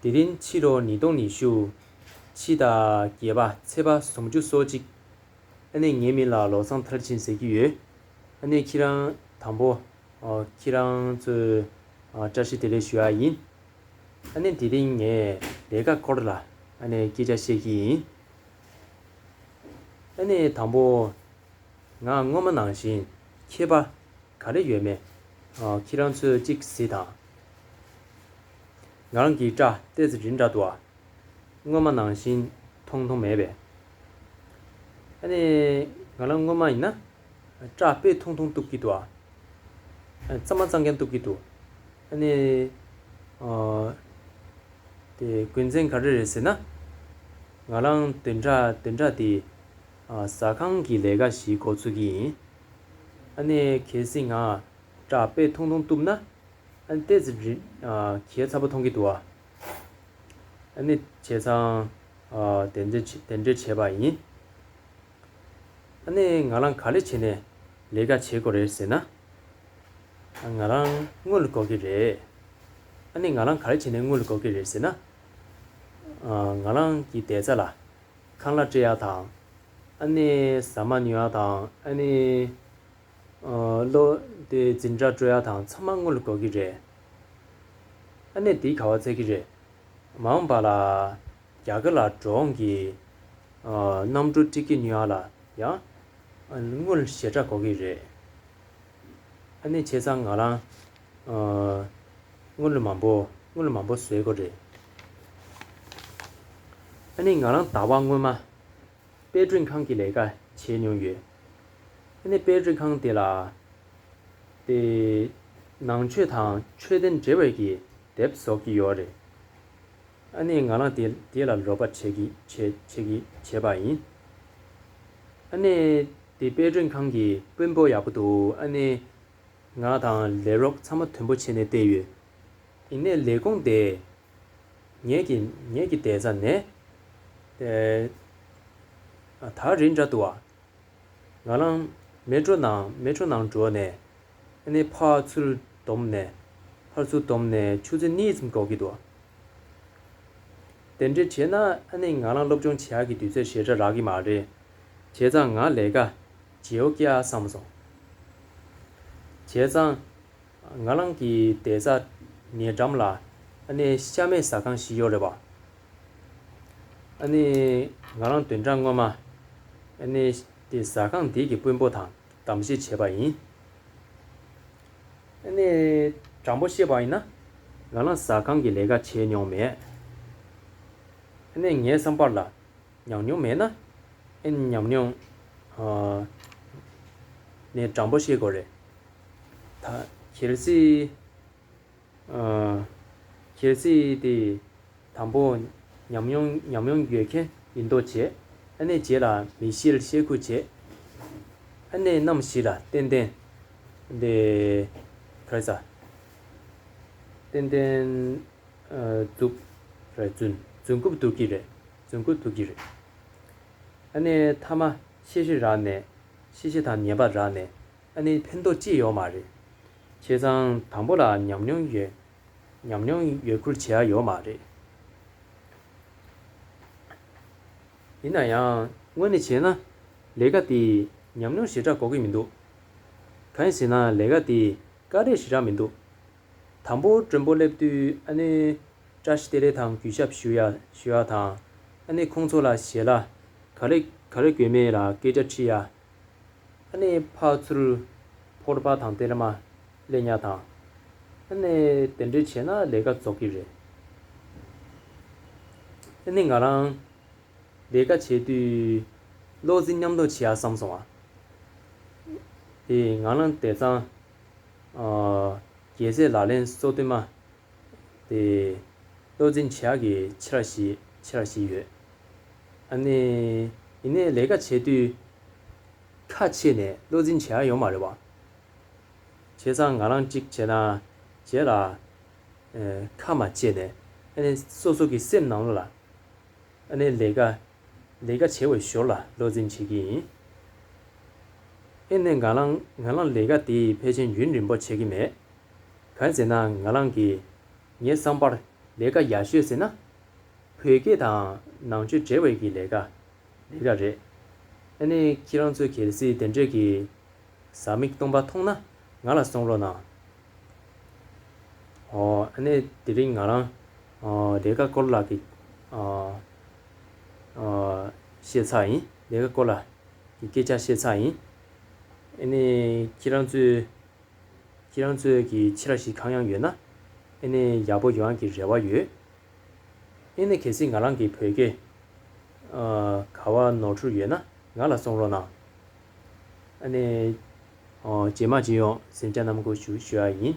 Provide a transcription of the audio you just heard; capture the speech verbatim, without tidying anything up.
དེ་རིང་ཕྱི་ལོ་ཉིས་སྟོང་ཉི་ཤུ་ཕྱི་ཟླ་བརྒྱད་པ་ཚེས་པ་སུམ་ཅུ་སོ་གཅིག་ཨ་ནི་ངའི་མིང་ལ་བློ་བཟང་མཐར་ཕྱིན་ཟེར་གྱི་ཡོད། ཨ་ནི་ཁྱེད་རང་དང་པོ་ཨ་ཁྱེད་རང་ཚོའི་ཨ་བཀྲ་ཤིས་བདེ་ལེགས་ཞུ་ཡ་ཡིན། ཨ་ནི་དེ་རིང་ངས་ལས་ཀ་སྐོར་ལ་ཨ་ནི་སྐད་ཆ་བཤད་ཀྱི་ཡིན། ཨ་ནི་དང་པོ། ང་སྔོན་མ་ནང་བཞིན་མཁས་པ་ག་རེ་ཡོད་མེད་ཨ་ཁྱེད་རང་ཚོས་གཅིག་གཟིགས་དང་། ང་རང་གི་སྐྲ་ཏོག་ཙམ་རིང་དྲགས་འདུག་ཨ། སྔོན་མ་ནང་བཞིན་ཐུང་ཐུང་མེད་པས། ཨ་ནི་ང་རང་སྔོན་མ་ཡིན་ན་སྐྲ་དཔེ་ཐུང་ཐུང་གཏུབ་ཀྱི་འདུག་ཨ། ཨ་གཙང་མ་གཙང་རྐྱང་གཏུབ་ཀྱི་འདུག་ཨ་ནི་ཨ་དེ་རྒྱུ་མཚན་ག་རེ་རེད་ཟེར་ན། ང་རང་བདུན་ཕྲག་བདུན་ཕྲག་དེ་ཨ་ཟ་ཁང་གི་ལས་ཀ་ཞིག་འགོ་ཚུགས་ཀྱི་ཡིན། ཨ་ནི་གལ་སྲིད་ང་སྐྲ་དཔེ་ཐུང་ཐུང་གཏུབ་ན། ཨ་ནི་ཏོག་ཙམ་རིང་ཨ་གྱལ་ཚ་པོ་མཐོང་གི་འདུག་ཨ། ཨ་ནི་བྱས་ཙང་ཨ་དེ་འདྲ་བྱས་དེ་འདྲ་བྱས་པ་ཡིན། ཨ་ནི་ང་རང་ག་རེ་བྱས་ནས་ལས་ཀ་བྱེད་དགོས་རེད་ཟེར་ན། ང་རང་དངུལ་དགོས་ཀྱི་རེད། ཨ་ནི་ང་རང་ག་རེ་བྱས་ནས་དངུལ་དགོས་ཀྱི་རེད་ཟེར་ན། ཨ་ང་རང་གི་བསྡད་ས་ལ་ཁང་གླ་སྤྲད་ཡག་དང་། ཨ་ནི་ཟ་མ་ཉོ་ཡག་དང་། ཨ་ནི་ཨ་གློག་དེ་འཛིན་གྲྭ་སྤྲོད་ཡག་དང་ཚང་མ་དངུལ་དགོས་ཀྱི་རེད། ཨ་ནི་དེ་ག་བ་ཚད་ཀྱི་རེད། མ་འོངས་པ་ལ་རྒྱ་གར་ལ་འགྲོ་འོང་གི་ཨ་གནམ་གྲུ་ཊི་ཀེ་ཊི་ཉོ་ཡག་ལ་ཡང་ཨ་དངུལ་ཞེ་དྲག་དགོས་ཀྱི་རེད། ཨ་ནི་བྱས་ཙང་ང་རང་ཨ་དངུལ་མང་པོ་དངུལ་མང་པོ་བཟོ་དགོས་རེད། ཨ་ནི་ང་རང་ཟླ་བ་སྔོན་མ་དཔེ་སྐྲུན་ཁང་གི་ལས་ཀ་བྱས་མྱོང་ཡོད། ཨ་ནི་དཔེ་སྐྲུན་ཁང་དེ་ལ་དེ་ནང་ཆོས་དང་ཆོས་དང་འབྲེལ་བའི་གི་དེབ་བཟོ་གི་ཡོད་རེད། ཨ་ནི་ང་རང་དེ་དེ་ལ་རོགས་པ་བྱེད་ཀྱི་བྱེད་བྱེད་ཀྱི་བྱས་པ་ཡིན། ཨ་ནི་དེ་དཔེ་སྐྲུན་ཁང་གི་དཔོན་པོ་ཡག་པོ་འདུག་ཨ་ནི་ང་དང་ལས་རོགས་ཚང་མ་མཐུན་པོ་བྱས་ནས་བསྡད་ཡོད། ཡིན་ནའི་ལས་ཁུངས་དེ་ངེད་ཀྱི་ངེད་ཀྱི་བསྡད་ས་ནས་དེ་ད་རིང་འདྲ་འདུག་ཨ། ང་རང་མེ་ཊྲོ་ནང་མེ་ཊྲོ་ནང་འགྲོ་ནས་ཨ་ནི་ཕར་ཚུར་བསྡོམས་ནས་ཕར་ཚུར་བསྡོམས་ནས་ཆུ་ཚོད་གཉིས་ཙམ་འགོར་གྱི་འདུག་དེ་འདྲ་བྱས་ན་ཨ་ནི་ང་རང་སློབ་སྦྱོང་བྱེད་ཡག་གི་དུས་ཚོད་ཞེ་དྲག་རག་གི་མ་རེད། བྱས་ཙང་ང་ལས་ཀ་བརྗེ་པོ་སྐྱེལ་ཡག་བསམ་སོང་། བྱས་ཙང་། ང་རང་གི་བསྡད་ས་ཉེ་འགྲམ་ལ་ཨ་ནི་ཤ་མེད་ཟ་ཁང་ཞིག་ཡོད་རེད་པ། ཨ་ནི་ང་རང་བདུན་ཕྲག་སྔོན་མ་ཨ་ནི་དེ་ཟ་ཁང་འདི་གི་དཔོན་པོ་དང་གཏམ་བཤད་བྱས་པ་ཡིན། ཨ་ནི་དྲང་པོ་བཤད་པ་ཡིན་ན་ང་རང་ཟ་ཁང་གི་ལས་ཀ་བྱས་མྱོང་མེད། ཨ་ནི་ངའི་བསམ་པར་ལ། ཉམས་མྱོང་མེད་ན། ཨེ་ཉམས་མྱོང་ཨ་ནས་དྲང་པོ་བཤད་དགོས་རེད། ད་གལ་སྲིད་ཨ་གལ་སྲིད་དེ་དང་པོ་ཉམས་མྱོང་ཉམས་མྱོང་ཡོད་མཁན་ཡིན་མདོག་བྱས། ཨ་ནི་རྗེས་ལ་མི་བཤད་བཤད་ཁུལ་བྱས། ཨ་ནི་ནམ་ཞིག་ལ་ཏན་ཏན་དེ་ག་རེ་ཟ། ཏན་ཏན། རྫུན། རྫུན་རྐུབ་རྡུག་གི་རེད། རྫུན་རྐུབ་རྡུག་གི་རེད། ཨ་ནི་མཐའ་མ་ཤེས་བྱ་རག་ནས། ཤེས་བྱ་དང་ཉན་པ་རག་ནས། ཨ་ནི་ཕན་ཐོགས་ཅི་ཡོད་མ་རེད། བྱས་ཙང་དང་པོ་ལ་ཉམས་མྱོང་ཡོད། ཉམས་མྱོང་ཡོད་ཁུལ་བྱེད་ཡ་ཡོད་མ་རེད། ཡིན་ན་ཡང་དངོས་གནས་བྱས་ན་ལས་ཀ་དེ་ཉམས་མྱོང་ཞེ་དྲག་དགོས་ཀྱི་མི་འདུག་གང་ཡིན་ཟེར་ན་ལས་ཀ་དེ་དཀའ་ལས་ཞེ་དྲག་མི་འདུག་དང་པོ་མགྲོན་པོ་སླེབས་དུས་ཨ་ནི་བཀྲ་ཤིས་བདེ་ལེགས་དང་གུས་ཞབས་ཞུ་ཡ་ཞུ་ཡ་དང་། ཨ་ནི་ཁོང་ཚོ་ལ་ཞལ་ལག་ག་རེ་ག་རེ་དགོས་མེད་ལ་སྐད་ཆ་དྲིས་ཡ། ཨ་ནི་ཕར་ཚུར་ཕོར་པ་དང་ཏེ་རེ་མ་ལེན་ཡ་དང་། ཨ་ནི་དེ་འདྲ་བྱས་ན་ལས་ཀ་རྫོགས་ཀྱི་རེད། ཨ་ནི་ང་རང་ལས་ཀ་བྱེད་དུས་བློ་འཛིན་མཉམ་དུ་བྱེད་ཡ་བསམ་སོང་ཨ། དེ་ང་རང་དེང་སང་ཨ་རྒྱལ་སྲས་ལག་ལེན་སོ་བདུན་མ་དེ་བློ་འཛིན་བྱེད་ཡག་གི་ཆེ་ར་ཞིག་ཆེ་ར་ཞིག་ཡོད། ཨ་ནི་ཡིན་ནའི་ལས་ཀ་བྱེད་དུས་ཁ་ཕྱེ་ནས་བློ་འཛིན་བྱེད་ཡག་ཡོད་མ་རེད་བ། བྱས་ཙང་ང་རང་གཅིག་བྱས་ན་རྗེས་ལ་ཨེ་ཁ་མ་ཕྱེ་ནས་ཨ་ནི་སོ་སོ་གི་སེམས་ནང་ལ་ཨ་ནི་ལས་ཀ་ལས་ཀ་བྱེད་པའི་ཞོར་ལ་བློ་འཛིན་བྱེད་ཀྱི་ཡིན། ཨེ་ནས་ང་རང་ང་རང་ལས་ཀ་དེ་ཕལ་ཆེར་ཡུན་རིང་པོ་བྱེད་ཀྱི་མེད། གང་ཡིན་ཟེར་ན་ང་རང་གིས་ངའི་བསམ་པར་ ལས་ཀ་ཡག་ཤོས་ཟེར་ན། བོད་སྐད་དང་ནང་ཆོས་འབྲེལ་བའི་གི་ལས་ཀ་ལས་ཀ་རེད། ཨ་ནི་ཁྱེད་རང་ཚོས་གལ་སྲིད་དེ་འདྲས་ཀྱི་ཟ་མིག་སྟོང་པ་མཐོང་ན་ང་ལ་གསུང་རོགས་གནང་། ཨོ་ཨ་ནི་དེ་རིང་ང་རང་ཨོ་ལས་ཀ་སྐོར་ལ་གི་ཨོ་ཨོ་བཤད་ཚར་ཡིན། ལས་ཀ་སྐོར་ལ་གི་སྐད་ཆ་བཤད་ཚར་ཡིན། ཨ་ནི་ཁྱེད་རང་ཚོས་ཁྱེད་རང་ཚོས་ཀྱི་ཕྱིར་ཞིག་གང་ཡང་ཡོད་ན། ཨ་ནི་ཡག་པོ་ཡོང་ཡག་གི་རེ་བ་ཡོད། ཨ་ནི་གལ་སྲིད་ང་རང་གི་བོད་སྐད་ཨ་ག་བ་ནོར་འཁྲུལ་ཡོད་ན་ང་ལ་གསུང་རོགས་གནང་། ཨ་ནི་ཨོ་རྗེས་མ་ཅི་ཡོང་ཟིན་བྲིས་རྣམས་ཀུན་ཞུ་ཞུ་ཡ་ཡིན།